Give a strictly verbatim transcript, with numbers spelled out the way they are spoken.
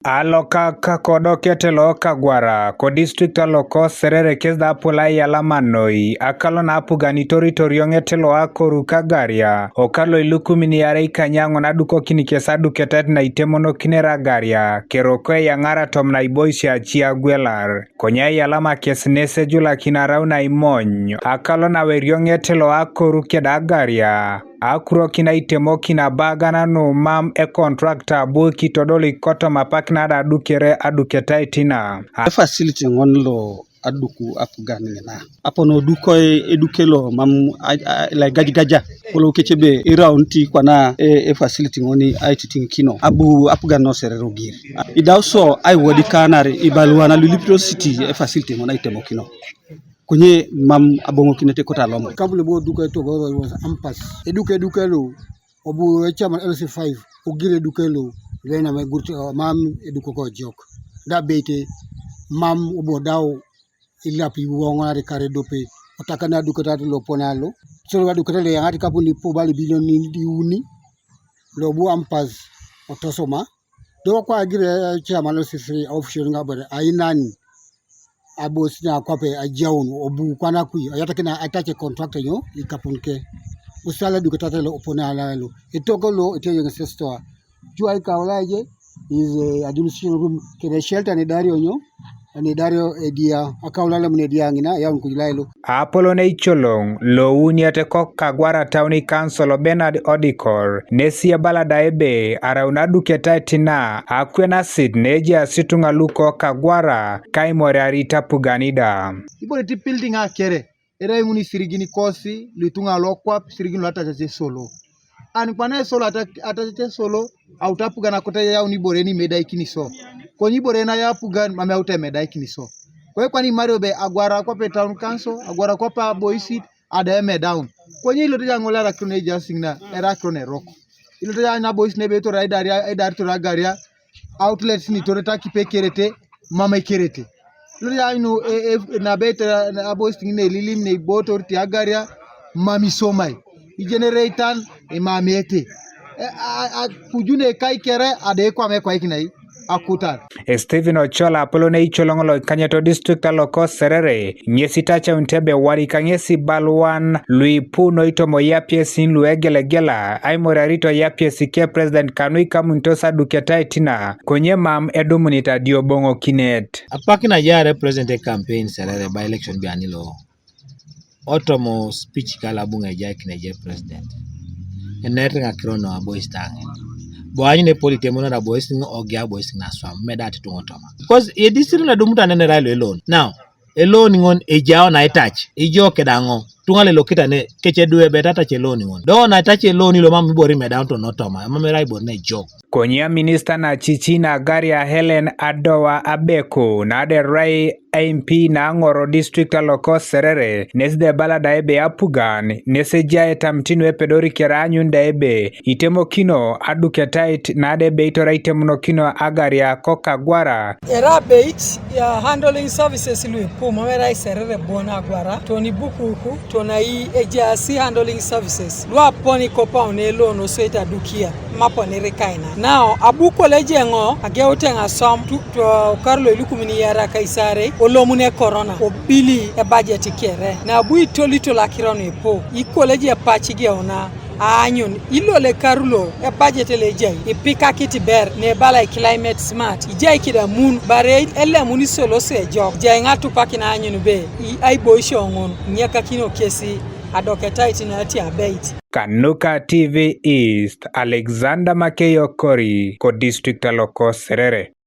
Alokak kodoket lo Kagwara, kodistrikt aloko Serere kes da apul aiyalama noi, akalo na apugan itoritor iyoŋet lo akoru kagaria, okalo ilukumin iarei kanyaŋon adukokin kes aduketait na itemonokinere agaria, keroko eyaŋar atom na iboisio aci agwelar. Konye aiyalama kes nes ejulakin arau na imony, akalo na werioŋet lo akoru keda agaria. Akurokin aitemokin abagan nu mam ekontrakta abu kitodolik kotoma apak na da adukere aduketait na. Efasiliti ŋon lo aduku apugan ŋina. Apon odukoi eduke lo mam a, a, la igajigaja. Kolo kecebe iraun ti kwana e, efasiliti ŋoni aititiŋikino. Abu apugan no Serere ogir. Idau so aiwodikanar ibaluan lulipito siti efasiliti ŋon aitemokino. Konye mam aboŋokinete kota lomo. Kabul bo duka to go was ampas. Eduke eduke lo obu chairman L C five ogire eduke lo lena me gurte mam eduko ko jok. Da bete mam obo dau ilap iwoŋo ade kare dope. Otakana duka tatu lo ponalo. Solo duka tatu le yaŋati kapuni po bali bilioni iuni. Lo bu ampas otosoma. Do kwa gire chairman L C three official ŋa bere ainan. Abos na kwape ajaun obu kwana kui. Ayatakina atache contract nyo ikapun ke. Usala duka tatu lo opone ala lo. Itoko lo ite yoŋ sestoa. Juai kaulaje is a administration room kede shelter ne dario nyo. Ne dario edia akaulala mune dia ŋina yaun kujilailo. Apolon eicoloŋ lo uniete ko Kagwara Town Council Bernard Odikor nesi ebala da ebe araun aduketait na akwenasit neejaas ituŋa luko Kagwara kaimoriarit apugan da. Ibore ti pildiŋ akere, erai ŋun isirigin kosi luituŋa lokwap, isirigin luatacace solo. Ani kwana esolo ata-, atacace solo, aut apugan akoto eyaun ibore ni imedaikini so. Konye ibore na yapugan mam eyaut emedaikini so. Konye kwana imario be agwara kwape town council, agwara kwape aboisit, ada emedaun. Konye iloto ja ŋol erakiro na ejaas ŋina, erakiro na erok. Iloto ja na aboisit nebe itor aidari, aidaritor agaria, outlets ni toreta kipe kerete, mam ekerete. Iloto ja nu, e, e, na be itor aboisit ŋina elilim ne ibotor ti agaria, mam isomai. Ijenereitan, imamiete. E, a, a, kujune kaikere, ada ekwam ekwaikinai. Akutar. Stephen Ochola apolon eicoloŋ lo ikanyet odistrict aloko Serere, ŋesi itacaunit ebe warika ŋesi ibaluan luipu noitomo yapiesin luegelegela aimoriarito yapiesi ke president kanu ikamunitos aduketait na, konye mam edumunit adioboŋokinet. Apak na ajaare president e campaign Serere by election biani lo. Otomo speech kala buŋ ejaikin ejai president. Enet ŋakiro no abois taŋin. Bo anyun epolite mono da abois ŋo ogia abois ŋina swam meda atutuŋ otoma. Because edisiri na dumuta nene rai lo elon. Now, elon ŋon ejao na itac. Ijo kedaŋo. Tuŋa lelo kitane kece duwe bet atac elon ŋon. Do na itac elon ilo mam ibori medaun to notoma. Mam erai ibori ne jok. Konye minista na cici na agaria Helen Adoa Abeko na aderai M P na aŋor district aloko Serere, nes de bala da ebe apugan, nes ejai etamit nu epedori kere anyun da ebe, itemokino aduketait na da ebe itora itemonokino agaria ko Kagwara. Era abeit ya handling services luipu, mam erai Serere bon agwara, toni bukuku, tona i ejaasi handling services. Luaponi kopaun eloan osoit adukia. Maponiri kaina. Now, abu koleje ŋo ageut eŋ aswam tu, tu, okar lo ilukumin iarei ka isarei, olomune korona, obili ebajet kere. Na abu itolitol akiro nuipu, ikoleje pac igeuna, aanyun, ilole karu lo ebajet lo ejai, ipikakit ber, nebala i climate smart, ijai kidamun, bare elemun isoloso ejok, ijai ŋatupakin aanyun be, i, aiboisio ŋun, inyakakino kesi, adoketait nati abeit. Kanuka T V East, Alexander Makeyo Kori, ko district aloko Serere.